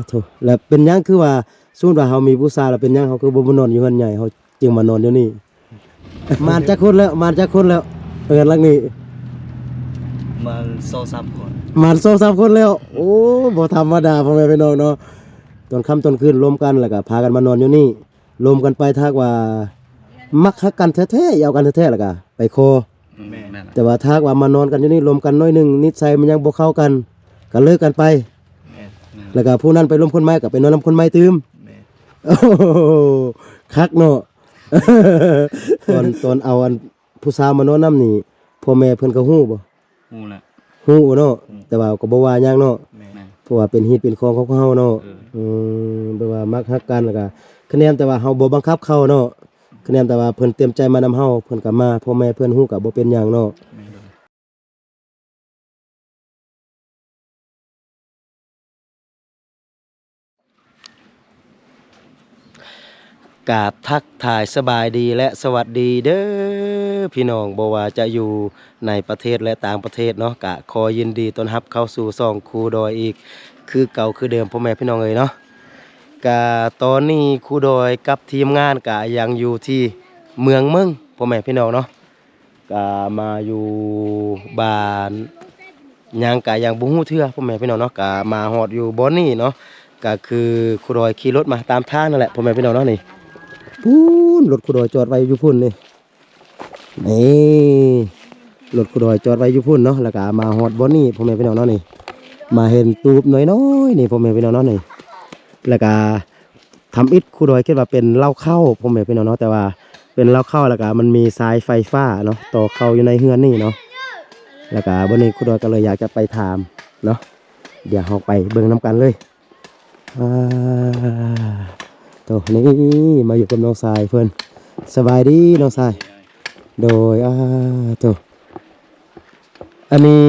ໂທ້ ແລ້ວເປັນຫຍັງຄືວ່າ ສົມມຸດວ່າເຮົາມີຜູ້ສາວແລ້ວ ເປັນຫຍັງເຮົາຄືບໍ່ມານອນຢູ່ເຮືອນໃຫຍ່ ເຮົາຈຶ່ງມານອນຢູ່ນີ້? ມານຈັກຄົນແລ້ວ? ມານຈັກຄົນແລ້ວ? ເຮືອນຫຼັງນີ້ ມາສອງສາມຄົນ ມາສອງສາມຄົນແລ້ວ. ໂອ້ ບໍ່ທຳມະດາ ພໍ່ແມ່ພີ່ນ້ອງເນາະ. ຕອນຄ່ຳຕອນຄືນລົມກັນ ແລ້ວກໍພາກັນມານອນຢູ່ນີ້ ລົມກັນໄປ. ຖ້າຫາກວ່າມັກຮັກກັນແທ້ໆ ເອົາກັນແທ້ໆ ແລ້ວກໍໄປຂໍ. ແມ່ນ ແຕ່ວ່າຖ້າຫາກວ່າມານອນກັນຢູ່ນີ້ ລົມກັນໜ້ອຍໜຶ່ງ ນິດໄສມັນຍັງບໍ່ເຂົ້າກັນ ກໍເລີກກັນໄປ. ແມ່ນ ແລ້ວກໍຜູ້ນັ້ນໄປລົມຄົນໃໝ່ ກໍໄປນອນນຳຄົນໃໝ່ຕື່ມ. ແມ່ນ ໂອ້ໂຫ ຄັກເນາະ. ຕອນ ຕອນເອົາອັນຜູ້ສາວມານອນນຳນີ້ ພໍ່ແມ່ເພິ່ນກໍຮູ້ບໍ່? ຮູ້ແຫຼະ ຮູ້ເນາະ. ອືມ ແຕ່ວ່າກໍບໍ່ວ່າຫຍັງເນາະ. ແມ່ນ ເພາະວ່າເປັນຮີດເປັນຄອງຂອງເຮົາເນາະ. ເອີ ອືມ ແບບວ່າມັກຮັກກັນ ແລ້ວກໍຄະແນນ ແຕ່ວ່າເຮົາບໍ່ບັງຄັບເຂົາເນາະ. ຄະແນນ ແຕ່ວ່າເພິ່ນເຕັມໃຈມານຳເຮົາ ເພິ່ນກໍມາ ພໍ່ແມ່ເພິ່ນຮູ້ກໍບໍ່ເປັນຫຍັງເນາະ. ແມ່ນ ກາບທັກທາຍສະບາຍດີ ແລະ ສະຫວັດດີເດີພີ່ນ້ອງ ບໍ່ວ່າຈະຢູ່ໃນປະເທດ ແລະ ຕ່າງປະເທດເນາະ. ກະຂໍຍິນດີຕ້ອນຮັບເຂົ້າສູ່ຊ່ອງຄູດອຍອີກຄືເກົ່າຄືເດີມ ພໍ່ແມ່ພີ່ນ້ອງເອີຍເນາະ. ກະຕອນນີ້ຄູດອຍກັບທີມງານກະຍັງຢູ່ທີ່ເມືອງເມິງ ພໍ່ແມ່ພີ່ນ້ອງເນາະ. ກະມາຢູ່ບ້ານຫຍັງກະຍັງບໍ່ຮູ້ເທື່ອ ພໍ່ແມ່ພີ່ນ້ອງເນາະ. ກະມາຮອດຢູ່ບ່ອນນີ້ເນາະ ກະຄືຄູດອຍຂີ່ລົດມາຕາມທາງນັ້ນແຫຼະ ພໍ່ແມ່ພີ່ນ້ອງເນາະ. ນີ້ ພຸ້ນ ລົດຄູດອຍຈອດໄວ້ຢູ່ພຸ້ນນີ້ ນີ້ ລົດຄູດອຍຈອດໄວ້ຢູ່ພຸ້ນເນາະ ແລ້ວກະມາຮອດບ່ອນນີ້ ພໍ່ແມ່ພີ່ນ້ອງເນາະ. ນີ້ ມາເຫັນຕູບນ້ອຍໆ ນີ້ ພໍ່ແມ່ພີ່ນ້ອງເນາະ. ນີ້ ແລ້ວກະ ທຳອິດຄູດອຍຄິດວ່າເປັນເລົ້າເຂົ້າ ພໍ່ແມ່ພີ່ນ້ອງເນາະ ແຕ່ວ່າເປັນເລົ້າເຂົ້າ ແລ້ວກະມັນມີສາຍໄຟຟ້າເນາະ ຕໍ່ເຂົ້າຢູ່ໃນເຮືອນນີ້ເນາະ. ແລ້ວກະບັດນີ້ຄູດອຍກໍເລີຍຢາກຈະໄປຖາມເນາະ ດຽວເຮົາໄປເບິ່ງນຳກັນເລີຍ. ອ່າ ໂຕ ນີ້ມາຢູ່ກັບນ້ອງຊາຍເພິ່ນ. ສະບາຍດີນ້ອງຊາຍ. ໂດຍ ອ່າ ໂຕ ອັນນີ້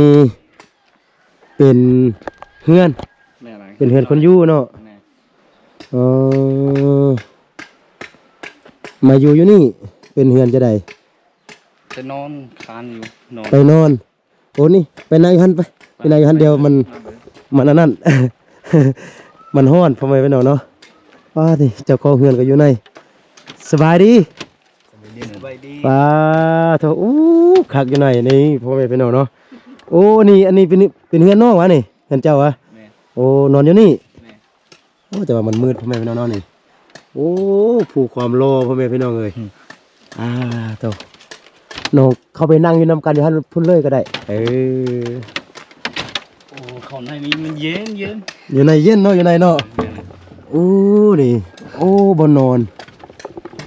ເປັນເຮືອນ ແມ່ນ ເປັນເຮືອນຄົນຢູ່ເນາະ. ແມ່ນ ເອີ ມາຢູ່ ຢູ່ນີ້ເປັນເຮືອນຈັ່ງໃດ? ໄປນອນຄ້າງຢູ່ ນອນ ໄປນອນ. ໂອ້ ນີ້ໄປນັ່ງຢູ່ຫັ້ນ ໄປ ໄປນັ່ງຢູ່ຫັ້ນ. ດຽວມັນ ມັນອັນນັ້ນ ມັນຮ້ອນ ພໍ່ແມ່ພີ່ນ້ອງເນາະ. ປ້າ ນີ້ເຈົ້າຂອງເຮືອນກໍຢູ່ໃນ. ສະບາຍດີ ສະບາຍດີ ສະບາຍດີ. ປ້າໂທ້ ໂອ້ ຄັກຢູ່ໃນນີ້ ພໍ່ແມ່ພີ່ນ້ອງເນາະ. ໂອ້ ນີ້ ອັນນີ້ເປັນ ເປັນເຮືອນນ້ອງຫວານີ້ ເຮືອນເຈົ້າຫວາ? ແມ່ນ ໂອ້ ນອນຢູ່ນີ້. ແມ່ນ ໂອ້ ແຕ່ວ່າມັນມືດ ພໍ່ແມ່ພີ່ນ້ອງເນາະນີ້. ໂອ້ ພູຄວາມຫຼໍ່ ພໍ່ແມ່ພີ່ນ້ອງເອີຍ. ອືມ ອ່າ ໂທ້ ນ້ອງເຂົ້າໄປນັ່ງຢູ່ນຳກັນຢູ່ຫັ້ນພຸ້ນເລີຍກໍໄດ້. ເອີ ໂອ້ ເຂົ້າໃນນີ້ມັນເຢັນໆ ຢູ່ໃນເຢັນເນາະ ຢູ່ໃນເນາະ. ແມ່ນ ໂອ້ ນີ້ ໂອ້ ບ່ອນນອນ.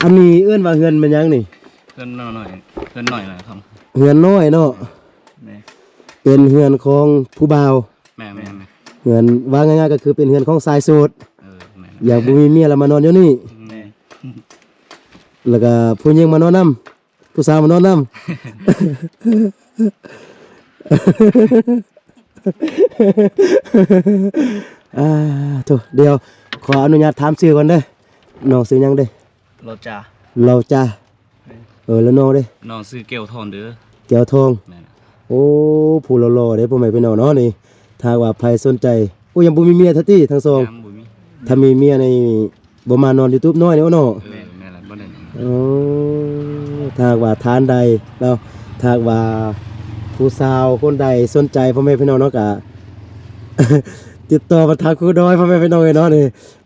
ອັນນີ້ເອີ້ນວ່າເຮືອນແມ່ນຫຍັງນີ້? ເຮືອນນ້ອຍ ເຮືອນນ້ອຍນະຄັບ ເຮືອນນ້ອຍເນາະ. ແມ່ນ ເປັນເຮືອນຂອງຜູ້ບ່າວ. ແມ່ນໆໆ ເຮືອນ ວ່າງ່າຍໆກໍຄືເປັນເຮືອນຂອງຊາຍໂສດ. ເອີ ແມ່ນ ຢາກບໍ່ມີເມຍແລ້ວມານອນຢູ່ນີ້. ແມ່ນ ແລ້ວກໍຜູ້ຍິງມານອນນຳ ຜູ້ສາວມານອນນຳ. ອ່າ ໂທ້ ດຽວຂໍອະນຸຍາດຖາມຊື່ກ່ອນເດີ. ນ້ອງຊື່ຫຍັງເດ? ລາວຈາ ລາວຈາ. ເອີ ແລ້ວນ້ອງເດ? ນ້ອງຊື່ແກ້ວທອງເດີ. ແກ້ວທອງ. ແມ່ນ ໂອ້ ຜູ້ຫຼໍ່ໆເດ້ ພໍ່ແມ່ພີ່ນ້ອງເນາະນີ້. ຖ້າຫາກວ່າໃຜສົນໃຈ ໂອ້ ຍັງບໍ່ມີເມຍແທ້ຕິທັງສອງ? ຍັງບໍ່ມີ. ຖ້າມີເມຍນີ້ບໍ່ມານອນຢູ່ຕູບນ້ອຍນີ້ເນາະ. ເອີ ແມ່ນລະ ບໍ່ໄດ້. ໂອ້ ຖ້າຫາກວ່າທ່ານໃດເນາະ ຖ້າຫາກວ່າຜູ້ສາວຄົນໃດສົນໃຈ ພໍ່ແມ່ພີ່ນ້ອງເນາະ ກະຕິດຕໍ່ມາທາງຄູດອຍ ພໍ່ແມ່ພີ່ນ້ອງເອີຍເນາະນີ້.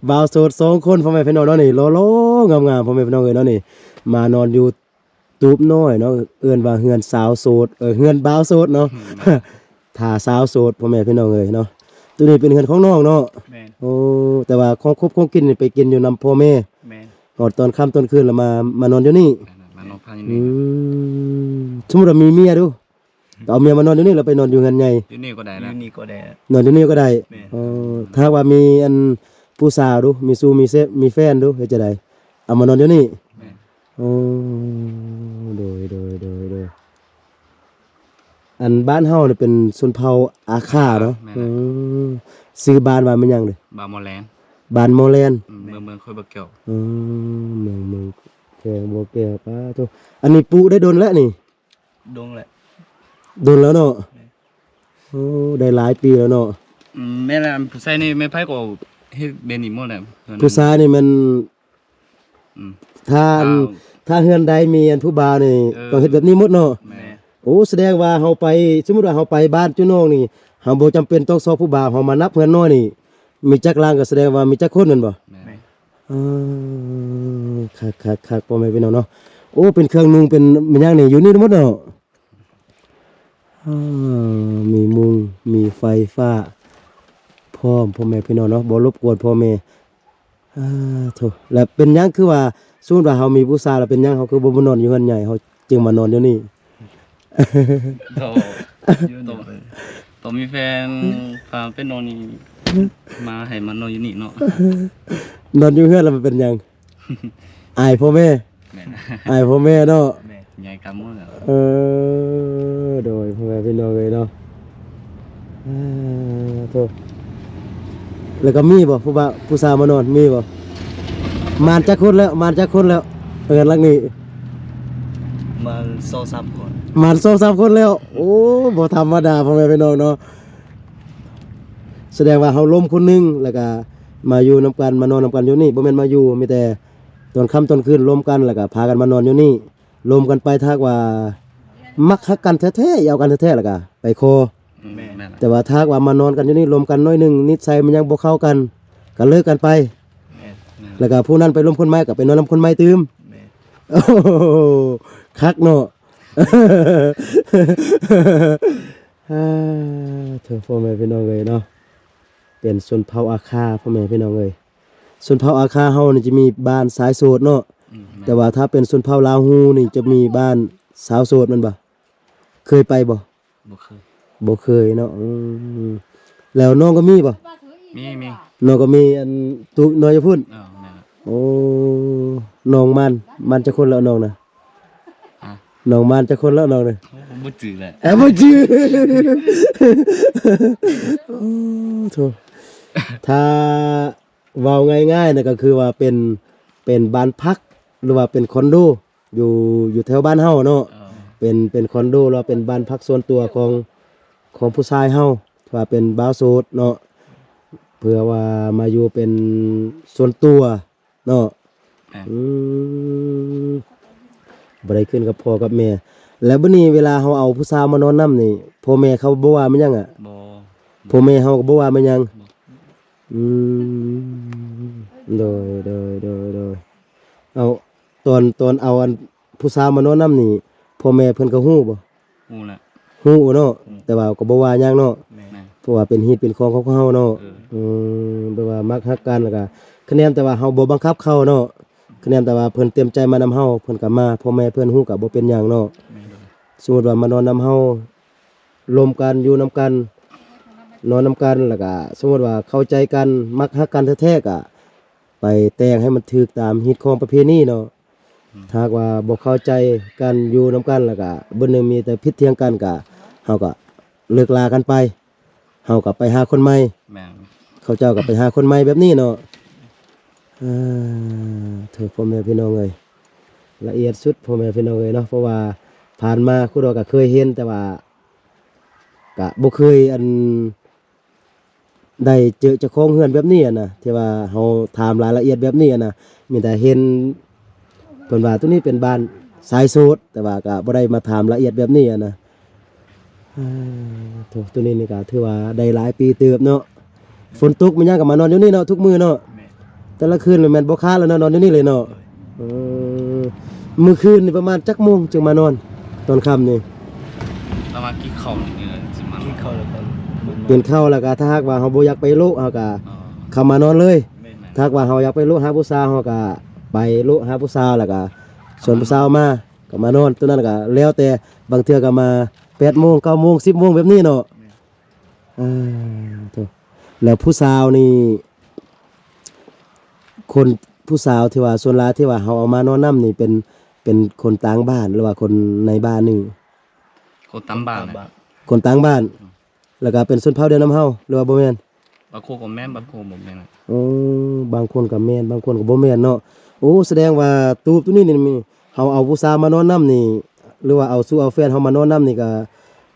ບ່າວໂສດສອງຄົນ ພໍ່ແມ່ພີ່ນ້ອງເນາະນີ້ ຫຼໍ່ໆງາມໆ ພໍ່ແມ່ພີ່ນ້ອງເອີຍເນາະນີ້ ມານອນຢູ່ຕູບນ້ອຍເນາະ ເອີ້ນວ່າເຮືອນສາວໂສດ ເອີ ເຮືອນບ່າວໂສດເນາະ. ອືມ ຖ້າສາວໂສດ ພໍ່ແມ່ພີ່ນ້ອງເອີຍເນາະ. ໂຕນີ້ເປັນເຮືອນຂອງນ້ອງເນາະ. ແມ່ນ ໂອ້ ແຕ່ວ່າຂອງຄົບຂອງກິນນີ້ໄປກິນຢູ່ນຳພໍ່ແມ່. ແມ່ນ ຮອດຕອນຄ່ຳຕອນຄືນລະມາ ມານອນຢູ່ນີ້. ແມ່ນ ມານອນພັກຢູ່ນີ້. ອືມ ສົມມຸດວ່າມີເມຍດູ ກໍເອົາເມຍມານອນຢູ່ນີ້ ແລ້ວໄປນອນຢູ່ເຮືອນໃຫຍ່. ຢູ່ນີ້ກໍໄດ້ນະ ຢູ່ນີ້ກໍໄດ້ ນອນຢູ່ນີ້ກໍໄດ້. ແມ່ນ ເອີ ຖ້າຫາກວ່າມີອັນຜູ້ສາວດູ ມີຊູ້ມີເຊ ມີແຟນດູ ເຮັດຈັ່ງໃດ? ເອົາມານອນຢູ່ນີ້. ແມ່ນ ໂອ້ ໂດຍ ໂດຍ ໂດຍ ໂດຍ. ອັນບ້ານເຮົານີ້ເປັນຊົນເຜົ່າອາຂ້າເນາະ. ແມ່ນ ອືມ ຊື່ບ້ານວ່າແມ່ນຫຍັງເດ? ບ້ານໝໍແລນ. ບ້ານໝໍແລນ. ອືມ ເມືອງ ເມືອງແຂວງບໍ່ແກ້ວ. ອືມ ເມືອງ ເມືອງແຂວງບໍ່ແກ້ວ. ປ້າໂທ້ ອັນນີ້ປູໄດ້ດົນແລ້ວນີ້? ດົນແລ້ວ ດົນແລ້ວເນາະ. ແມ່ນ ໂອ້ ໄດ້ຫຼາຍປີແລ້ວເນາະ. ອືມ ແມ່ນລະ ຜູ້ໃສ່ນີ້ແມ່ນໃຜກໍ ເຮັດແບບນີ້ໝົດແຫຼະ ຜູ້ຊາຍນີ້ແມ່ນ ອືມ ຖ້າອັນ ອ້າວ ຖ້າເຮືອນໃດມີອັນຜູ້ບ່າວນີ້ ເອີ ຕ້ອງເຮັດແບບນີ້ໝົດເນາະ. ແມ່ນ ໂອ້ ສະແດງວ່າເຮົາໄປ ສົມມຸດວ່າເຮົາໄປບ້ານຈຸນ້ອງນີ້ ເຮົາບໍ່ຈຳເປັນຕ້ອງຊອກຜູ້ບ່າວ ເຮົາມານັບເຮືອນນ້ອຍນີ້ ມີຈັກຫຼັງ ກໍສະແດງວ່າມີຈັກຄົນແມ່ນບໍ່? ແມ່ນ ເອີ ຄັກໆໆ ພໍ່ແມ່ພີ່ນ້ອງເນາະ. ໂອ້ ເປັນເຄື່ອງນຸ່ງ ເປັນ ເປັນຫຍັງນີ້ ຢູ່ນີ້ໝົດເນາະ. ເອີ ມີມຸງ ມີໄຟຟ້າພ້ອມ ພໍ່ແມ່ພີ່ນ້ອງເນາະ ບໍ່ລົບກວນພໍ່ແມ່. ເອີ ໂທ້ ແລ້ວເປັນຫຍັງຄືວ່າ ສົມມຸດວ່າເຮົາມີຜູ້ສາວແລ້ວ ເປັນຫຍັງເຮົາຄືບໍ່ມານອນຢູ່ເຮືອນໃຫຍ່ ເຮົາຈຶ່ງມານອນຢູ່ນີ້? ໂທ້ ຕອນ ຕອນມີແຟນ ພາໄປນອນນີ້ ມາໃຫ້ມານອນຢູ່ນີ້ເນາະ. ນອນຢູ່ເຮືອນແລ້ວມັນເປັນຫຍັງ? ອາຍພໍ່ແມ່ ແມ່ນ ອາຍພໍ່ແມ່ເນາະ. ແມ່ນ ໃຫຍ່ກຳໝົດແລ້ວ. ເອີ ໂດຍ ພໍ່ແມ່ພີ່ນ້ອງເອີຍເນາະ. ເອີ ໂທ້ ແລ້ວກໍມີບໍ່ ຜູ້ບ່າວ ຜູ້ສາວມານອນ ມີບໍ່? ມານຈັກຄົນແລ້ວ ມານຈັກຄົນແລ້ວ ເຮືອນຫຼັງນີ້? ມານສອງສາມຄົນ ມານສອງສາມຄົນແລ້ວ. ໂອ້ ບໍ່ທຳມະດາ ພໍ່ແມ່ພີ່ນ້ອງເນາະ. ສະແດງວ່າເຮົາລົມຄົນໜຶ່ງ ແລ້ວກໍມາຢູ່ນຳກັນ ມານອນນຳກັນຢູ່ນີ້ ບໍ່ແມ່ນມາຢູ່ ມີແຕ່ຕອນຄ່ຳຕອນຄືນລົມກັນ ແລ້ວກໍພາກັນມານອນຢູ່ນີ້ ລົມກັນໄປ. ຖ້າຫາກວ່າມັກຮັກກັນແທ້ໆ ເອົາກັນແທ້ໆ ແລ້ວກໍໄປຂໍ. ແມ່ນ ແມ່ນ ແຕ່ວ່າຖ້າຫາກວ່າມານອນກັນຢູ່ນີ້ ລົມກັນໜ້ອຍໜຶ່ງ ນິດໄສມັນຍັງບໍ່ເຂົ້າກັນ ກໍເລີກກັນໄປ. ແມ່ນ ແມ່ນ ແລ້ວກໍຜູ້ນັ້ນໄປລົມຄົນໃໝ່ ກໍໄປນອນນຳຄົນໃໝ່ຕື່ມ. ແມ່ນ ໂອ້ໂຫ ຄັກເນາະ. ອາ ໂທ້ ພໍ່ແມ່ພີ່ນ້ອງເອີຍເນາະ ເປັນຊົນເຜົ່າອາຄາ ພໍ່ແມ່ພີ່ນ້ອງເອີຍ. ຊົນເຜົ່າອາຄາເຮົານີ້ຈະມີບ້ານຊາຍໂສດເນາະ. ອືມ ແມ່ນ ແຕ່ວ່າຖ້າເປັນຊົນເຜົ່າລາວຮູ້ນີ້ຈະມີບ້ານສາວໂສດແມ່ນບໍ່? ເຄີຍໄປບໍ່? ບໍ່ເຄີຍ ບໍ່ເຄີຍເນາະ. ອືມ ແລ້ວນ້ອງກໍມີບໍ່? ມີ ມີ ນ້ອງກໍມີ ອັນ ຕູນ້ອຍຢູ່ພຸ້ນ. ເອີ ແມ່ນ ໂອ້ ນ້ອງມານ ມານຈັກຄົນແລ້ວນ້ອງນະ? ຮະ? ນ້ອງມານຈັກຄົນແລ້ວນ້ອງນະ? ໂອ້ ບໍ່ຈື່ແຫຼະ ເອີ ບໍ່ຈື່. ໂອ້ ໂທ້ ຖ້າເວົ້າງ່າຍໆນະ ກໍຄືວ່າເປັນ ເປັນບ້ານພັກ ຫຼືວ່າເປັນຄອນໂດ ຢູ່ ຢູ່ແຖວບ້ານເຮົາເນາະ. ເອີ ເປັນ ເປັນຄອນໂດ ຫຼືວ່າເປັນບ້ານພັກສ່ວນຕົວຂອງ ຂອງຜູ້ຊາຍເຮົາ ທີ່ວ່າເປັນບ່າວໂສດເນາະ ເພື່ອວ່າມາຢູ່ເປັນສ່ວນຕົວເນາະ. ແມ່ນ ອືມ ບໍ່ໄດ້ຂຶ້ນກັບພໍ່ກັບແມ່. ແລ້ວບັດນີ້ເວລາເຮົາເອົາຜູ້ສາວມານອນນຳນີ້ ພໍ່ແມ່ເຂົາບໍ່ວ່າແມ່ນຫຍັງອະ? ບໍ່ ພໍ່ແມ່ເຮົາກໍບໍ່ວ່າແມ່ນຫຍັງ. ບໍ່ ອືມ ໂດຍ ໂດຍ ໂດຍ ໂດຍ. ເອົາ ຕອນ ຕອນເອົາອັນຜູ້ສາວມານອນນຳນີ້ ພໍ່ແມ່ເພິ່ນກໍຮູ້ບໍ່? ຮູ້ແຫຼະ ຮູ້ເນາະ. ອືມ ແຕ່ວ່າກໍບໍ່ວ່າຫຍັງເນາະ. ແມ່ນ ແມ່ນ ເພາະວ່າເປັນຮີດເປັນຄອງຂອງເຮົາເນາະ. ເອີ ອືມ ແບບວ່າມັກຮັກກັນ ແລ້ວກໍຄະແນນແຕ່ວ່າເຮົາບໍ່ບັງຄັບເຂົາເນາະ. ຄະແນນແຕ່ວ່າເພິ່ນເຕັມໃຈມານຳເຮົາ ເພິ່ນກໍມາ ພໍ່ແມ່ເພິ່ນຮູ້ກໍບໍ່ເປັນຫຍັງເນາະ. ແມ່ນ ສົມມຸດວ່າມານອນນຳເຮົາ ລົມກັນ ຢູ່ນຳກັນ ນອນນຳກັນ ແລ້ວກະສົມມຸດວ່າເຂົ້າໃຈກັນ ມັກຮັກກັນແທ້ໆ ກະໄປແຕ່ງໃຫ້ມັນຖືກຕາມຮີດຄອງປະເພນີເນາະ. ອືມ ຖ້າຫາກວ່າບໍ່ເຂົ້າໃຈກັນ ຢູ່ນຳກັນ ແລ້ວກະເບິ່ງໜຶ່ງມີແຕ່ຜິດຖຽງກັນ ກະເຮົາກະເລີກລາກັນໄປ ເຮົາກະໄປຫາຄົນໃໝ່. ແມ່ນ ເຂົາເຈົ້າກະໄປຫາຄົນໃໝ່ແບບນີ້ເນາະ. ເອີ ໂທ້ ພໍ່ແມ່ພີ່ນ້ອງເອີຍ ລະອຽດສຸດ ພໍ່ແມ່ພີ່ນ້ອງເອີຍເນາະ. ເພາະວ່າຜ່ານມາ ຄຸດວ່າກະເຄີຍເຫັນ ແຕ່ວ່າກະບໍ່ເຄີຍ ອັນ ໄດ້ເຈີເຈົ້າຂອງເຮືອນແບບນີ້ຫັ້ນນະ ທີ່ວ່າເຮົາຖາມລາຍລະອຽດແບບນີ້ຫັ້ນນະ. ມີແຕ່ເຫັນເພິ່ນວ່າໂຕນີ້ເປັນບ້ານຊາຍໂສດ ແຕ່ວ່າກະບໍ່ໄດ້ມາຖາມລະອຽດແບບນີ້ຫັ້ນນະ. ເອີ ໂທ້ ໂຕນີ້ນີ້ກະຖືວ່າໄດ້ຫຼາຍປີເຕີບເນາະ. ຝົນຕົກແມ່ນຫຍັງກະມານອນຢູ່ນີ້ເນາະ ທຸກມື້ເນາະ. ແມ່ນ ແຕ່ລະຄືນແມ່ນບໍ່ຄາດແລ້ວເນາະ ນອນຢູ່ນີ້ເລີຍເນາະ. ໂດຍ ເອີ ມື້ຄືນນີ້ປະມານຈັກໂມງຈຶ່ງມານອນຕອນຄ່ຳນີ້? ປະມານກິນເຂົ້ານີ້ແຫຼະ ຊິມາ ກິນເຂົ້າແລ້ວກໍ ກິນເຂົ້າແລ້ວກໍ ຖ້າຫາກວ່າເຮົາບໍ່ຢາກໄປໂລະ ເຮົາກໍ ອໍ ເຂົ້າມານອນເລີຍ. ແມ່ນ ຖ້າຫາກວ່າເຮົາຢາກໄປໂລະຫາຜູ້ສາວ ເຮົາກໍໄປໂລະຫາຜູ້ສາວ ແລ້ວກໍຊວນຜູ້ສາວມາ ກໍມານອນ ໂຕນັ້ນກໍແລ້ວແຕ່ ບາງເທື່ອກໍມາແປດໂມງ ເກົ້າໂມງ ສິບໂມງແບບນີ້ເນາະ. ແມ່ນ ອ່າ ໂທ້ ແລ້ວຜູ້ສາວນີ້ ຄົນ ຜູ້ສາວທີ່ວ່າສ່ວນຫຼາຍທີ່ວ່າເຮົາເອົາມານອນນຳນີ້ ເປັນ ເປັນຄົນຕ່າງບ້ານ ຫຼືວ່າຄົນໃນບ້ານນີ້? ຄົນຕ່າງບ້ານ ຄົນຕ່າງບ້ານ ຄົນຕ່າງບ້ານ. ອືມ ແລ້ວກໍເປັນຊົນເຜົ່າດຽວນຳເຮົາ ຫຼືວ່າບໍ່ແມ່ນ? ບາງຄົນກໍແມ່ນ ບາງຄົນບໍ່ແມ່ນ. ໂອ້ ບາງຄົນກໍແມ່ນ ບາງຄົນກໍບໍ່ແມ່ນເນາະ. ໂອ້ ສະແດງວ່າຕູບໂຕນີ້ນີ້ ເຮົາເອົາຜູ້ສາວມານອນນຳນີ້ ຫຼືວ່າເອົາຊູ່ເອົາແຟນເຮົາມານອນນຳນີ້ ກໍ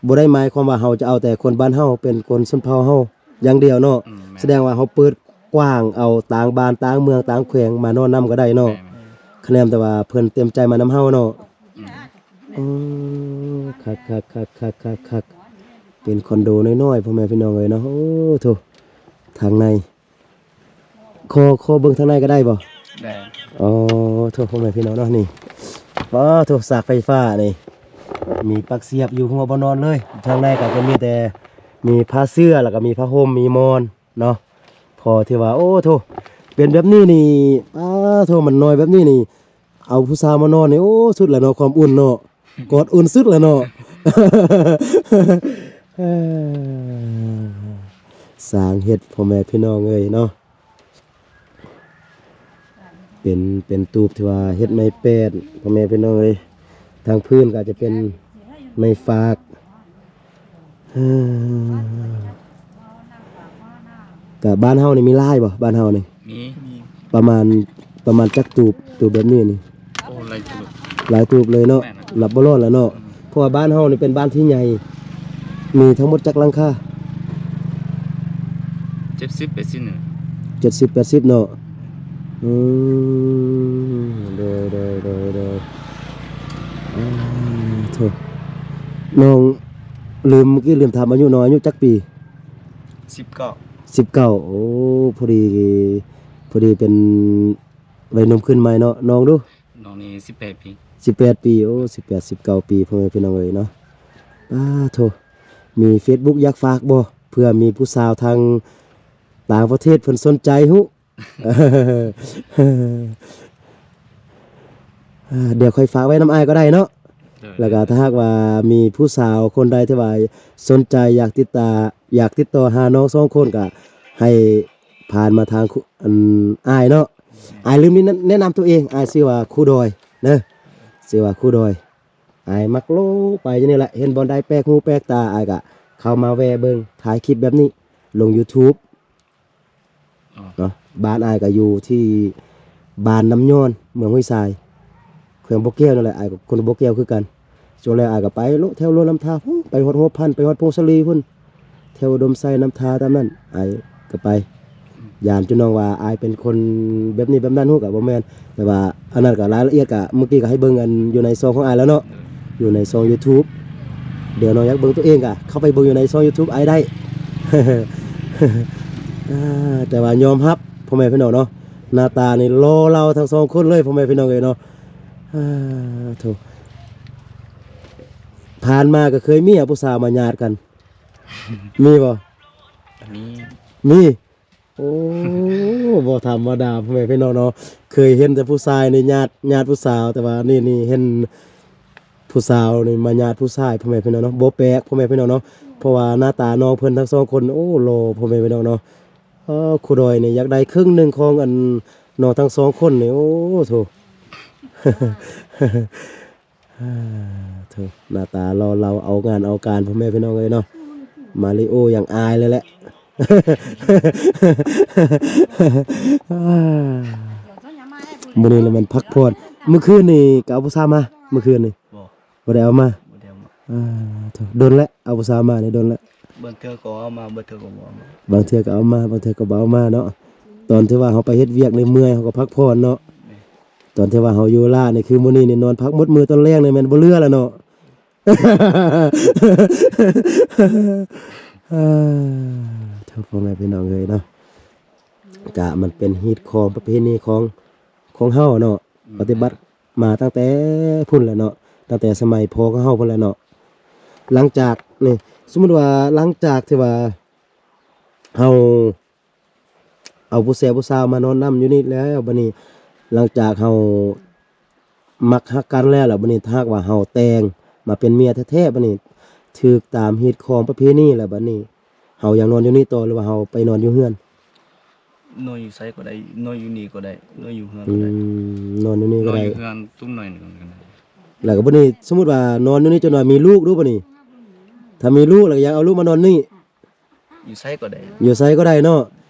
ບໍ່ໄດ້ໝາຍຄວາມວ່າເຮົາຈະເອົາແຕ່ຄົນບ້ານເຮົາ ເປັນຄົນຊົນເຜົ່າເຮົາຢ່າງດຽວເນາະ. ອືມ ແມ່ນ ສະແດງວ່າເຮົາເປີດ ກວ້າງເອົາຕ່າງບ້ານຕ່າງເມືອງຕ່າງແຂວງມານອນນຳກໍໄດ້ເນາະ. ແມ່ນ. ຄະແນນແຕ່ວ່າເພິ່ນເຕັມໃຈມານຳເຮົາເນາະ. ອືມ. ໂອ້ ຄັກໆໆໆໆ ເປັນຄອນໂດນ້ອຍໆ ພໍ່ແມ່ພີ່ນ້ອງເອີຍເນາະ. ໂອ້ ໂທ້ ທາງໃນ ຂໍ ຂໍເບິ່ງທາງໃນກໍໄດ້ບໍ່? ໄດ້. ອໍ ໂທ້ ພໍ່ແມ່ພີ່ນ້ອງເນາະ ນີ້ ປາໂທ້ ສາກໄຟຟ້ານີ້ ມີປັກສຽບຢູ່ຫົວບ່ອນນອນເລີຍ. ທາງໃນກໍຈະມີແຕ່ ມີຜ້າເສື່ອ ແລ້ວກໍມີຜ້າຫົ່ມ ມີໝອນເນາະ. ພໍທີ່ວ່າ ໂອ້ໂທ້ ເປັນແບບນີ້ນີ້ ປາໂທ້ ມັນນ້ອຍແບບນີ້ນີ້ ເອົາຜູ້ສາວມານອນນີ້ ໂອ້ ສຸດແລ້ວເນາະ ຄວາມອຸ່ນເນາະ ກອດອຸ່ນສຸດແລ້ວເນາະ. ສ້າງເຮັດ ພໍ່ແມ່ພີ່ນ້ອງເອີຍເນາະ. ເປັນ ເປັນຕູບທີ່ວ່າເຮັດໄມ້ແປ້ນ ພໍ່ແມ່ພີ່ນ້ອງເອີຍ. ທາງພື້ນກໍອາດຈະເປັນໄມ້ຟາກ. ເອີ ກະບ້ານເຮົານີ້ມີຫຼາຍບໍ່? ບ້ານເຮົານີ້ ມີ ປະມານ ປະມານຈັກຕູບ? ຕູບແບບນີ້ນີ້ ໂອ້ ຫຼາຍຕູບ ຫຼາຍຕູບເລີຍເນາະ. ແມ່ນ. ນັບບໍ່ລອດແລ້ວເນາະ. ອືມ. ເພາະວ່າບ້ານເຮົານີ້ເປັນບ້ານທີ່ໃຫຍ່ ມີທັງໝົດຈັກຫຼັງຄາ? ເຈັດສິບ ແປດສິບນີ້ແຫຼະ. ເຈັດສິບ ແປດສິບເນາະ. ອືມ ໂດຍ ໂດຍ ໂດຍ ໂດຍ. ອືມ ໂທ້ ນ້ອງລືມ ເມື່ອກີ້ລືມຖາມອາຍຸ ນ້ອງອາຍຸຈັກປີ? ສິບເກົ້າ. ສິບເກົ້າ. ໂອ້ ພໍດີ ພໍດີເປັນໄວໜຸ່ມຂຶ້ນໃໝ່ເນາະ. ນ້ອງດູ? ນ້ອງນີ້ສິບແປດປີ. ສິບແປດປີ. ໂອ້ ສິບແປດ ສິບເກົ້າປີ ພໍ່ແມ່ພີ່ນ້ອງເອີຍເນາະ. ປາໂທ້ ມີເຟສບຸກຢາກຝາກບໍ່? ເພື່ອມີຜູ້ສາວທາງຕ່າງປະເທດເພິ່ນສົນໃຈຮູ້. ອ່າ ດຽວຂ້ອຍຝາກໄວ້ນຳອ້າຍກໍໄດ້ເນາະ. ໂດຍ. ແລ້ວກໍຖ້າຫາກວ່າມີຜູ້ສາວຄົນໃດທີ່ວ່າສົນໃຈຢາກຕິດຕາ ຢາກຕິດຕໍ່ຫານ້ອງສອງຄົນ ກໍໃຫ້ຜ່ານມາທາງ ອັນ ອ້າຍເນາະ. ໂດຍ. ອ້າຍລືມແນະນຳຕົວເອງ ອ້າຍຊື່ວ່າຄູດອຍເດີ ຊື່ວ່າຄູດອຍ. ອ້າຍມັກໂລໄປຢູ່ນີ້ແຫຼະ ເຫັນບ່ອນໃດແປກຫູແປກຕາ ອ້າຍກໍເຂົ້າມາແວ່ເບິ່ງ ຖ່າຍຄລິບແບບນີ້ລົງຢູທູບ. ອໍ. ເນາະ ບ້ານອ້າຍກໍຢູ່ທີ່ບ້ານນ້ຳຍ້ອນ ເມືອງຫ້ວຍຊາຍ ແຂວງບໍ່ແກ້ວນັ້ນແຫຼະ. ອ້າຍກໍຄົນບໍ່ແກ້ວຄືກັນ. ຊ່ວງແລກອ້າຍກໍໄປເລາະແຖວລົວນ້ຳທາພຸ້ນ ໄປຮອດຫົວພັນ ໄປຮອດຜົ້ງສາລີພຸ້ນ ແຖວອຸດົມໄຊ ນ້ຳທາຕາມນັ້ນ ອ້າຍກໍໄປ. ຢ້ານຈຸນ້ອງວ່າອ້າຍເປັນຄົນແບບນີ້ແບບນັ້ນ ຮູ້ກໍບໍ່ແມ່ນ ແຕ່ວ່າອັນນັ້ນກໍລາຍລະອຽດ ກໍເມື່ອກີ້ກໍໃຫ້ເບິ່ງອັນຢູ່ໃນຊ່ອງຂອງອ້າຍແລ້ວເນາະ ຢູ່ໃນຊ່ອງຢູທູບ. ດຽວນ້ອງຢາກເບິ່ງຕົວເອງກໍເຂົ້າໄປເບິ່ງຢູ່ໃນຊ່ອງຢູທູບອ້າຍໄດ້. ອ່າ ແຕ່ວ່າຍອມຮັບ ພໍ່ແມ່ພີ່ນ້ອງເນາະ ໜ້າຕານີ້ຫຼໍ່ເຫຼົ່າທັງສອງຄົນເລີຍ ພໍ່ແມ່ພີ່ນ້ອງເອີຍເນາະ. ອ່າ ໂທ້ ຜ່ານມາກໍເຄີຍມີຜູ້ສາວມາຍາດກັນ ມີບໍ່? ມີ ມີ. ໂອ້ ບໍ່ທຳມະດາ ພໍ່ແມ່ພີ່ນ້ອງເນາະ. ເຄີຍເຫັນແຕ່ຜູ້ຊາຍນີ້ຍາດ ຍາດຜູ້ສາວ ແຕ່ວ່ານີ້ ນີ້ເຫັນຜູ້ສາວນີ້ມາຍາດຜູ້ຊາຍ ພໍ່ແມ່ພີ່ນ້ອງເນາະ. ບໍ່ແປກ ພໍ່ແມ່ພີ່ນ້ອງເນາະ ເພາະວ່າໜ້າຕານ້ອງເພິ່ນທັງສອງຄົນ ໂອ້ ຫຼໍ່ ພໍ່ແມ່ພີ່ນ້ອງເນາະ. ເອີ ຄູດອຍນີ້ຢາກໄດ້ເຄິ່ງໜຶ່ງຂອງອັນນ້ອງທັງສອງຄົນນີ້ ໂອ້ໂທ້. ໂທ້ ໜ້າຕາຫຼໍ່ເຫຼົ່າ ເອົາງານເອົາການ ພໍ່ແມ່ພີ່ນ້ອງເອີຍເນາະ. ມາລິໂອຍັງອາຍເລີຍແຫຼະ. ມື້ນີ້ລະແມ່ນພັກຜ່ອນ. ມື້ຄືນນີ້ກໍເອົາຜູ້ສາວມາ ມື້ຄືນນີ້? ບໍ່ ບໍ່ໄດ້ເອົາມາ. ບໍ່ໄດ້ເອົາມາ. ອ່າ ໂທ້ ດົນແລ້ວ ເອົາຜູ້ສາວມານີ້ດົນແລ້ວ. ບາງເທື່ອກໍເອົາມາ ບາງເທື່ອກໍບໍ່ເອົາມາ. ບາງເທື່ອກໍເອົາມາ ບາງເທື່ອກໍບໍ່ເອົາມາເນາະ. ຕອນທີ່ວ່າເຮົາໄປເຮັດວຽກໃນເມື່ອຍ ເຮົາກໍພັກຜ່ອນເນາະ. ແມ່ນ. ຕອນທີ່ວ່າເຮົາຢູ່ລ້ານີ້ ຄືມື້ນີ້ນີ້ນອນພັກໝົດມື້ ຕອນແລງນີ້ແມ່ນບໍ່ເຫຼືອແລ້ວເນາະ. ເອີ ໂທ້ ພໍ່ແມ່ພີ່ນ້ອງເອີຍເນາະ, ກະມັນເປັນຮີດຄອງປະເພນີຂອງ ຂອງເຮົາເນາະ, ປະຕິບັດມາຕັ້ງແຕ່ພຸ້ນແຫຼະເນາະ, ຕັ້ງແຕ່ສະໄໝພໍ່ຂອງເຮົາພຸ້ນແຫຼະເນາະ. ຫຼັງຈາກນີ້ ສົມມຸດວ່າ ຫຼັງຈາກທີ່ວ່າເຮົາ ເອົາຜູ້ແຊຜູ້ສາວມານອນນຳຢູ່ນີ້ແລ້ວ ບັດນີ້ ຫຼັງຈາກເຮົາມັກຮັກກັນແລ້ວ ແລ້ວບັດນີ້ ຖ້າຫາກວ່າເຮົາແຕ່ງມາເປັນເມຍແທ້ໆ ບັດນີ້ ຖືກຕາມຮີດຄອງປະເພນີແລ້ວ ບັດນີ້ ເຮົາຍັງນອນຢູ່ນີ້ຕໍ່ ຫຼືວ່າເຮົາໄປນອນຢູ່ເຮືອນ? ນອນຢູ່ໃສກໍໄດ້ ນອນຢູ່ນີ້ກໍໄດ້ ນອນຢູ່ເຮືອນກໍໄດ້. ອືມ ນອນຢູ່ນີ້ກໍໄດ້ ນອນຢູ່ເຮືອນຕຸ້ມໜ້ອຍໜຶ່ງກໍໄດ້. ແລ້ວກໍບັດນີ້ ສົມມຸດວ່ານອນຢູ່ນີ້ ຈົນວ່າມີລູກດູ ບັດນີ້ ຖ້າມີລູກແລ້ວກໍຢາກເອົາລູກມານອນນີ້ ຢູ່ໃສກໍໄດ້ ຢູ່ໃສກໍໄດ້ເນາະ,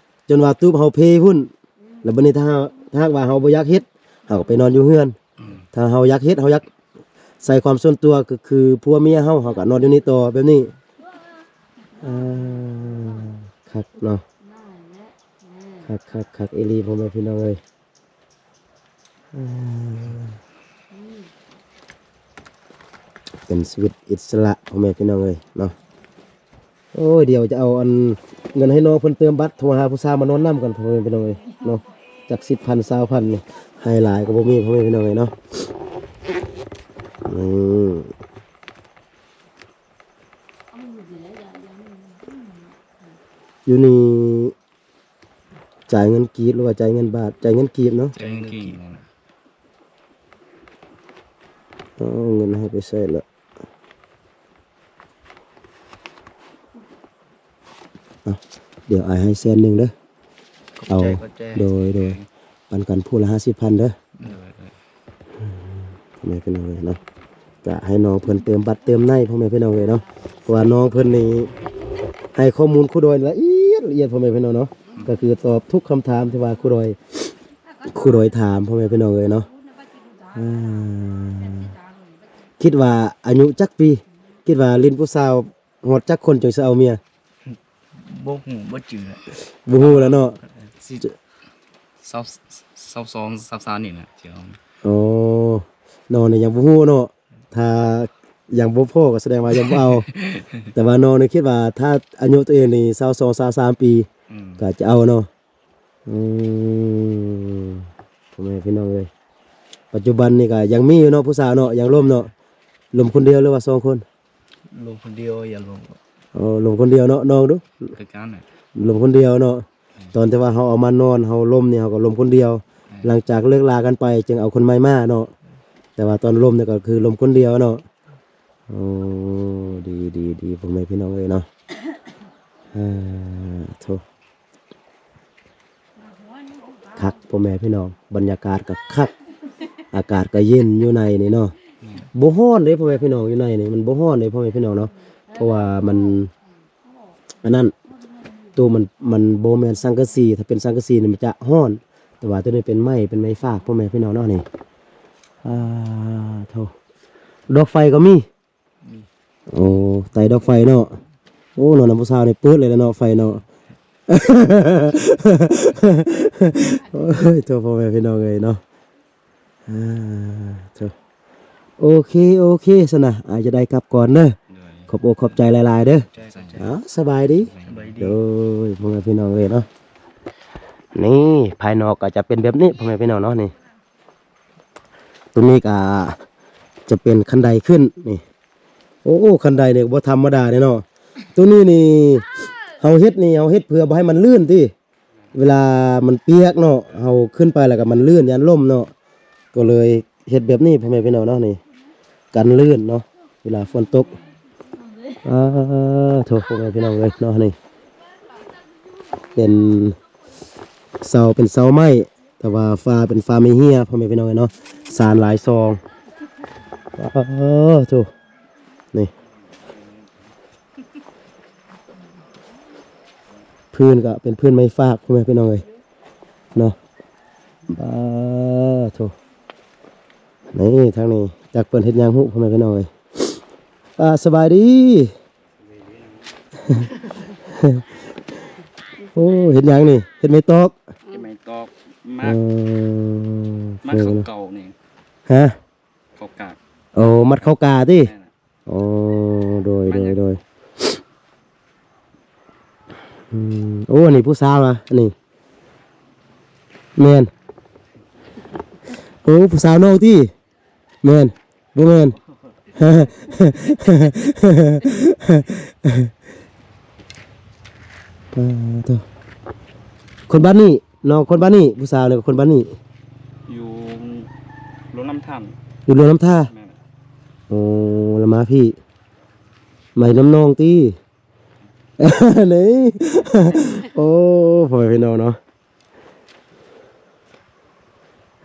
ຈົນວ່າຕູບເຮົາເພພຸ້ນ. ແລ້ວບັດນີ້ ຖ້າ ຖ້າຫາກວ່າເຮົາບໍ່ຢາກເຮັດ ເຮົາກໍໄປນອນຢູ່ເຮືອນ. ອືມ ຖ້າເຮົາຢາກເຮັດ ເຮົາຢາກໃຊ້ຄວາມສ່ວນຕົວ ກໍຄືຜົວເມຍເຮົາ ເຮົາກໍນອນຢູ່ນີ້ຕໍ່ແບບນີ້. ອ່າ ຄັກເນາະ. ນັ້ນແຫຼະ ແມ່ນ ຄັກໆໆ ອີ່ຫຼີ ພໍ່ແມ່ພີ່ນ້ອງເອີຍ. ອ່າ ເປັນຊີວິດອິດສະຫຼະ ພໍ່ແມ່ພີ່ນ້ອງເອີຍເນາະ. ໂອ້ຍ ດຽວຈະເອົາອັນເງິນໃຫ້ນ້ອງເພິ່ນເຕີມບັດ ໂທຫາຜູ້ສາວມານອນນຳກັນ ພໍ່ແມ່ພີ່ນ້ອງເອີຍເນາະ. ຈັກສິບພັນ ຊາວພັນ ໃຫ້ຫຼາຍກໍບໍ່ມີ ພໍ່ແມ່ພີ່ນ້ອງເອີຍເນາະ. ອືມ ຢູ່ນີ້ ຈ່າຍເງິນກີບ ຫຼືວ່າຈ່າຍເງິນບາດ? ຈ່າຍເງິນກີບເນາະ. ຈ່າຍເງິນກີບ. ເອົາເງິນໃຫ້ໄປໃຊ້ລະ. ເອົາ ດຽວອ້າຍໃຫ້ແສນໜຶ່ງເດີ. ຂອບໃຈ ເອົາ ຂອບໃຈ. ໂດຍ ໂດຍ. ປັນກັນຜູ້ລະຫ້າສິບພັນເດີ. ໂດຍ ໂດຍ. ອືມ ພໍ່ແມ່ພີ່ນ້ອງເອີຍເນາະ, ກະໃຫ້ນ້ອງເພິ່ນເຕີມບັດເຕີມໃນ ພໍ່ແມ່ພີ່ນ້ອງເອີຍເນາະ. ເພາະວ່ານ້ອງເພິ່ນນີ້ໃຫ້ຂໍ້ມູນຄູດອຍລະອຽດ ລະອຽດ ພໍ່ແມ່ພີ່ນ້ອງເນາະ, ກະຄືຕອບທຸກຄຳຖາມທີ່ວ່າຄູດອຍ ຄູດອຍຖາມ ພໍ່ແມ່ພີ່ນ້ອງເອີຍເນາະ. ອ່າ ຄິດວ່າອາຍຸຈັກປີ? ຄິດວ່າຫຼິ້ນຜູ້ສາວຮອດຈັກຄົນຈຶ່ງຊິເອົາເມຍ? ບໍ່ຮູ້ ບໍ່ຈື່. ບໍ່ຮູ້ແລ້ວເນາະ. ຊິ ຊາວ ຊາວສອງ ຊາວສາມນີ້ແຫຼະຊິເອົາ. ໂອ້ ນ້ອງນີ້ຍັງບໍ່ຮູ້ເນາະ, ຖ້າຍັງບໍ່ພໍກໍສະແດງວ່າຍັງບໍ່ເອົາ. ແຕ່ວ່ານ້ອງນີ້ຄິດວ່າຖ້າອາຍຸຕົວເອງນີ້ຊາວສອງ ຊາວສາມປີ ອືມ ກໍຈະເອົາເນາະ. ອືມ ພໍ່ແມ່ພີ່ນ້ອງເອີຍ, ປັດຈຸບັນນີ້ກໍຍັງມີຢູ່ເນາະ ຜູ້ສາວເນາະ, ຍັງລົມເນາະ. ລົມຄົນດຽວ ຫຼືວ່າສອງຄົນ? ລົມຄົນດຽວ ຢ່າລົມ. ອໍ ລົມຄົນດຽວເນາະ. ນ້ອງດູ ຄືກັນນະ ລົມຄົນດຽວເນາະ. ອືມ ຕອນທີ່ວ່າເຮົາເອົາມານອນ ເຮົາລົມນີ້ ເຮົາກໍລົມຄົນດຽວ. ອືມ ຫຼັງຈາກເລີກລາກັນໄປ ຈຶ່ງເອົາຄົນໃໝ່ມາເນາະ. ແຕ່ວ່າຕອນລົມນີ້ກໍຄືລົມຄົນດຽວເນາະ. ໂອ້ ດີ ດີ ດີ ພໍ່ແມ່ພີ່ນ້ອງເອີຍເນາະ. ອ່າ ໂທ ຄັກ ພໍ່ແມ່ພີ່ນ້ອງ, ບັນຍາກາດກໍຄັກ ອາກາດກໍເຢັນຢູ່ໃນນີ້ເນາະ. ອືມ ບໍ່ຮ້ອນເດ້ ພໍ່ແມ່ພີ່ນ້ອງ, ຢູ່ໃນນີ້ມັນບໍ່ຮ້ອນເດ້ ພໍ່ແມ່ພີ່ນ້ອງເນາະ. ເພາະວ່າມັນ ອັນນັ້ນ ໂຕມັນ ມັນບໍ່ແມ່ນສັງກະສີ, ຖ້າເປັນສັງກະສີນີ້ມັນຈະຮ້ອນ, ແຕ່ວ່າໂຕນີ້ເປັນໄມ້ ເປັນໄມ້ຟາກ ພໍ່ແມ່ພີ່ນ້ອງເນາະ. ນີ້ ອ່າ ໂທ ດອກໄຟກໍມີ. ອືມ ໂອ້ ໄຕດອກໄຟເນາະ. ໂອ້ ນ້ອງນຳຜູ້ສາວນີ້ເປີດເລີຍລະເນາະ ໄຟເນາະ. ໂອ້ຍ ໂທ ພໍ່ແມ່ພີ່ນ້ອງເອີຍເນາະ. ອ່າ ໂທ ໂອເຄ ໂອເຄ ຊັ້ນນະ ອ້າຍຈະໄດ້ກັບກ່ອນເດີ. ໂດຍ ຂອບອົກຂອບໃຈຫຼາຍໆເດີ. ຂອບໃຈ ຂອບໃຈ. ເອົາ ສະບາຍດີ. ສະບາຍດີ. ໂດຍ ພໍ່ແມ່ພີ່ນ້ອງເອີຍເນາະ, ນີ້ ພາຍນອກກໍຈະເປັນແບບນີ້ ພໍ່ແມ່ພີ່ນ້ອງເນາະ. ນີ້ ຕົງນີ້ກໍຈະເປັນຄັນໄດຂຶ້ນນີ້. ໂອ້ ໂອ້ ຄັນໄດນີ້ບໍ່ທຳມະດາເດ້ເນາະ. ຕົງນີ້ນີ້ເຮົາເຮັດນີ້ ເຮົາເຮັດເພື່ອບໍ່ໃຫ້ມັນລື່ນຕິ. ເວລາມັນປຽກເນາະ ເຮົາຂຶ້ນໄປແລ້ວກໍມັນລື່ນ ຢ້ານລົ້ມເນາະ, ກໍເລີຍເຮັດແບບນີ້ ພໍ່ແມ່ພີ່ນ້ອງເນາະ. ນີ້ ກັນລື່ນເນາະ ເວລາຝົນຕົກ. ອ່າ ໂທ ພໍ່ແມ່ພີ່ນ້ອງເອີຍເນາະ. ນີ້ ເປັນເສົາ ເປັນເສົາໄມ້ ແຕ່ວ່າຝາເປັນຝາໄມ້ເຮ້ຍ ພໍ່ແມ່ພີ່ນ້ອງເອີຍເນາະ, ຊານຫຼາຍຊ່ອງ. ເອີ ໂທ ນີ້ ພື້ນກໍເປັນພື້ນໄມ້ຟາກ ພໍ່ແມ່ພີ່ນ້ອງເອີຍເນາະ. ປາໂທ ນີ້ທາງນີ້ ຈັກເພິ່ນເຮັດຫຍັງຮູ້ ພໍ່ແມ່ພີ່ນ້ອງເອີຍ. ປາ ສະບາຍດີ. ໂອ້ ເຮັດຫຍັງນີ້? ເຮັດໄມ້ຕອກ. ເຮັດໄມ້ຕອກ ມັດ ເອີ ມັດເຂົ້າເກົ່ານີ້. ຮະ? ເຂົ້າກາ. ໂອ້ ມັດເຂົ້າກາຕິ? ແມ່ນລະ. ໂອ້ ໂດຍ ໂດຍ ໂດຍ. ອືມ ໂອ້ ອັນນີ້ຜູ້ສາວລະ ອັນນີ້. ແມ່ນ. ໂອ້ ຜູ້ສາວນ້ອງຕິ? ແມ່ນ ບໍ່ແມ່ນ? ປາໂທ ຄົນບ້ານນີ້ເນາະ, ຄົນບ້ານນີ້ ຜູ້ສາວນີ້ກໍຄົນບ້ານນີ້. ຢູ່ລົງນ້ຳທ່ານ. ຢູ່ລົງນ້ຳທ່າ. ແມ່ນ. ໂອ້ ລະມາພີ້ ມາເຮັດນຳນ້ອງຕິ? ນີ້ ໂອ້ ພໍ່ແມ່ພີ່ນ້ອງເນາະ.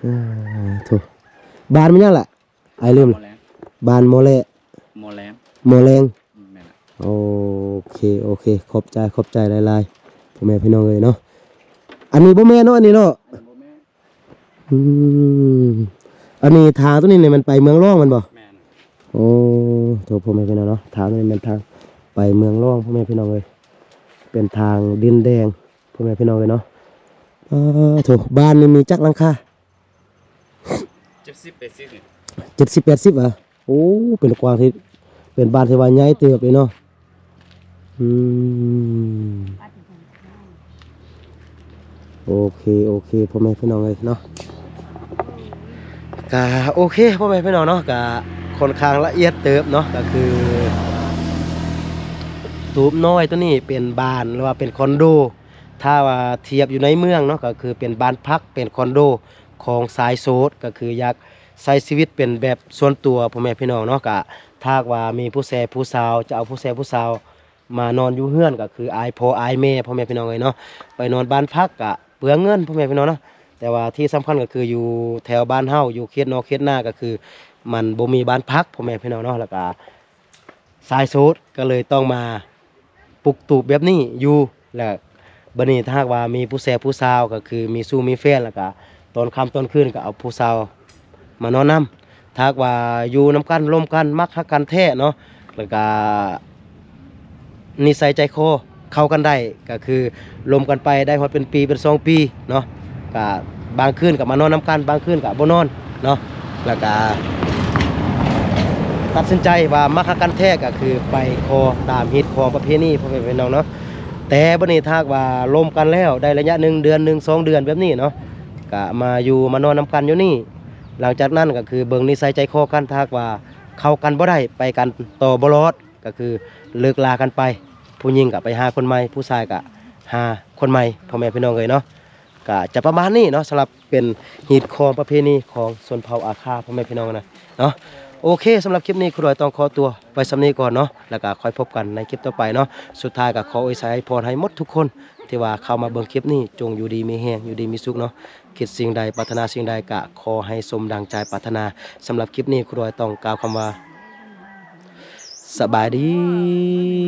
ອ່າ ໂທ ບ້ານມັນຫຍັງລະ? ອ້າຍລືມ. ໝໍແລງ. ບ້ານໝໍແລ. ໝໍແລງ. ໝໍແລງ. ແມ່ນລະ. ໂອເຄ ໂອເຄ ຂອບໃຈ ຂອບໃຈຫຼາຍໆ ພໍ່ແມ່ພີ່ນ້ອງເອີຍເນາະ. ອັນນີ້ບໍ່ແມ່ນເນາະ ອັນນີ້ເນາະ. ອັນນີ້ບໍ່ແມ່ນ. ອືມ ອັນນີ້ທາງຕົວນີ້ນີ້ມັນໄປເມືອງລອງແມ່ນບໍ່? ແມ່ນ. ໂອ້ ໂທ ພໍ່ແມ່ພີ່ນ້ອງເນາະ, ທາງນີ້ແມ່ນທາງໄປເມືອງລອງ ພໍ່ແມ່ພີ່ນ້ອງເອີຍ. ເປັນທາງດິນແດງ ພໍ່ແມ່ພີ່ນ້ອງເອີຍເນາະ. ປາໂທ້ ບ້ານນີ້ມີຈັກຫຼັງຄາ? ເຈັດສິບ ແປດສິບນີ້ ເຈັດສິບ ແປດສິບ ຫວາ? ໂອ້ ເປັນກວ້າງທີ່ ເປັນບ້ານທີ່ວ່າໃຫຍ່ເຕີບເລີຍເນາະ. ອືມ ໂອເຄ ໂອເຄ ພໍ່ແມ່ພີ່ນ້ອງເອີຍເນາະ ກະໂອເຄ ພໍ່ແມ່ພີ່ນ້ອງເນາະ ກະຄ່ອນຂ້າງລະອຽດເຕີບເນາະ ກະຄືຕູບນ້ອຍໂຕນີ້ເປັນບ້ານ ຫຼືວ່າເປັນຄອນໂດ ຖ້າວ່າທຽບຢູ່ໃນເມືອງເນາະ ກະຄືເປັນບ້ານພັກ ເປັນຄອນໂດຂອງຊາຍໂສດ ກະຄືຢາກໃຊ້ຊີວິດເປັນແບບສ່ວນຕົວ ພໍ່ແມ່ພີ່ນ້ອງເນາະ ກະຖ້າຫາກວ່າມີຜູ້ແຊຜູ້ຊາວ ຈະເອົາຜູ້ແຊຜູ້ຊາວ ມານອນຢູ່ເຮືອນ ກະຄືອາຍພໍ່ອາຍແມ່ ພໍ່ແມ່ພີ່ນ້ອງເອີຍເນາະ ໄປນອນບ້ານພັກກະເປືອງເງິນ ພໍ່ແມ່ພີ່ນ້ອງເນາະ ແຕ່ວ່າທີ່ສຳຄັນກະຄືຢູ່ແຖວບ້ານເຮົາ ຢູ່ເຂດນອກເຂດນາ ກະຄືມັນບໍ່ມີບ້ານພັກ ພໍ່ແມ່ພີ່ນ້ອງເນາະ ແລ້ວກະຊາຍໂສດກະເລີຍຕ້ອງມາປຸກຕູບແບບນີ້ຢູ່ ແລ້ວບາດນີ້ຖ້າຫາກວ່າມີຜູ້ແຊຜູ້ຊາວ ກະຄືມີຊູ້ມີແຟນ ແລ້ວກະຕອນຄ່ຳຕອນຄືນກະເອົາຜູ້ສາວ ມານອນນຳ ຖ້າຫາກວ່າຢູ່ນຳກັນ ລົມກັນ ມັກຮັກກັນແທ້ເນາະ ແລ້ວກະນິໄສໃຈຄໍເຂົ້າກັນໄດ້ ກະຄືລົມກັນໄປໄດ້ຮອດເປັນປີເປັນສອງປີເນາະ ກະບາງຄືນກະມານອນນຳກັນ ບາງຄືນກະບໍ່ນອນເນາະ ແລ້ວກະຕັດສິນໃຈວ່າມັກຮັກກັນແທ້ ກະຄືໄປຂໍຕາມຮີດຄອງປະເພນີ ພໍ່ແມ່ພີ່ນ້ອງເນາະ ແຕ່ບາດນີ້ຖ້າຫາກວ່າລົມກັນແລ້ວໄດ້ໄລຍະໜຶ່ງ ເດືອນໜຶ່ງ ສອງເດືອນແບບນີ້ເນາະ ກະມາຢູ່ມານອນນຳກັນຢູ່ນີ້ ຫຼັງຈາກນັ້ນກະຄືເບິ່ງນິໄສໃຈຄໍກັນ ຖ້າຫາກວ່າເຂົ້າກັນບໍ່ໄດ້ ໄປກັນຕໍ່ບໍ່ລອດ ກະຄືເລີກລາກັນໄປ ຜູ້ຍິງກະໄປຫາຄົນໃໝ່ ຜູ້ຊາຍກະຫາຄົນໃໝ່ ພໍ່ແມ່ພີ່ນ້ອງເອີຍເນາະ ກະຈະປະມານນີ້ເນາະ ສຳລັບເປັນຮີດຄອງປະເພນີຂອງຊົນເຜົ່າອາຄາ ພໍ່ແມ່ພີ່ນ້ອງນະເນາະ. ໂອເຄ ສຳລັບຄລິບນີ້ ຄູດອຍຕ້ອງຂໍຕົວໄປສ່ຳນີ້ກ່ອນເນາະ ແລ້ວກະຄ່ອຍພົບກັນໃນຄລິບຕໍ່ໄປເນາະ. ສຸດທ້າຍກະຂໍອວຍໄຊໃຫ້ພອນໃຫ້ໝົດທຸກຄົນ ທີ່ວ່າເຂົ້າມາເບິ່ງຄລິບນີ້ ຈົ່ງຢູ່ດີມີແຮງ ຢູ່ດີມີສຸກເນາະ. ຄິດສິ່ງໃດ ປາດຖະໜາສິ່ງໃດ ກະຂໍໃຫ້ສົມດັ່ງໃຈປາດຖະໜາ. ສຳລັບຄລິບນີ້ ຄູດອຍຕ້ອງກ່າວຄຳວ່າ ສະບາຍດີ.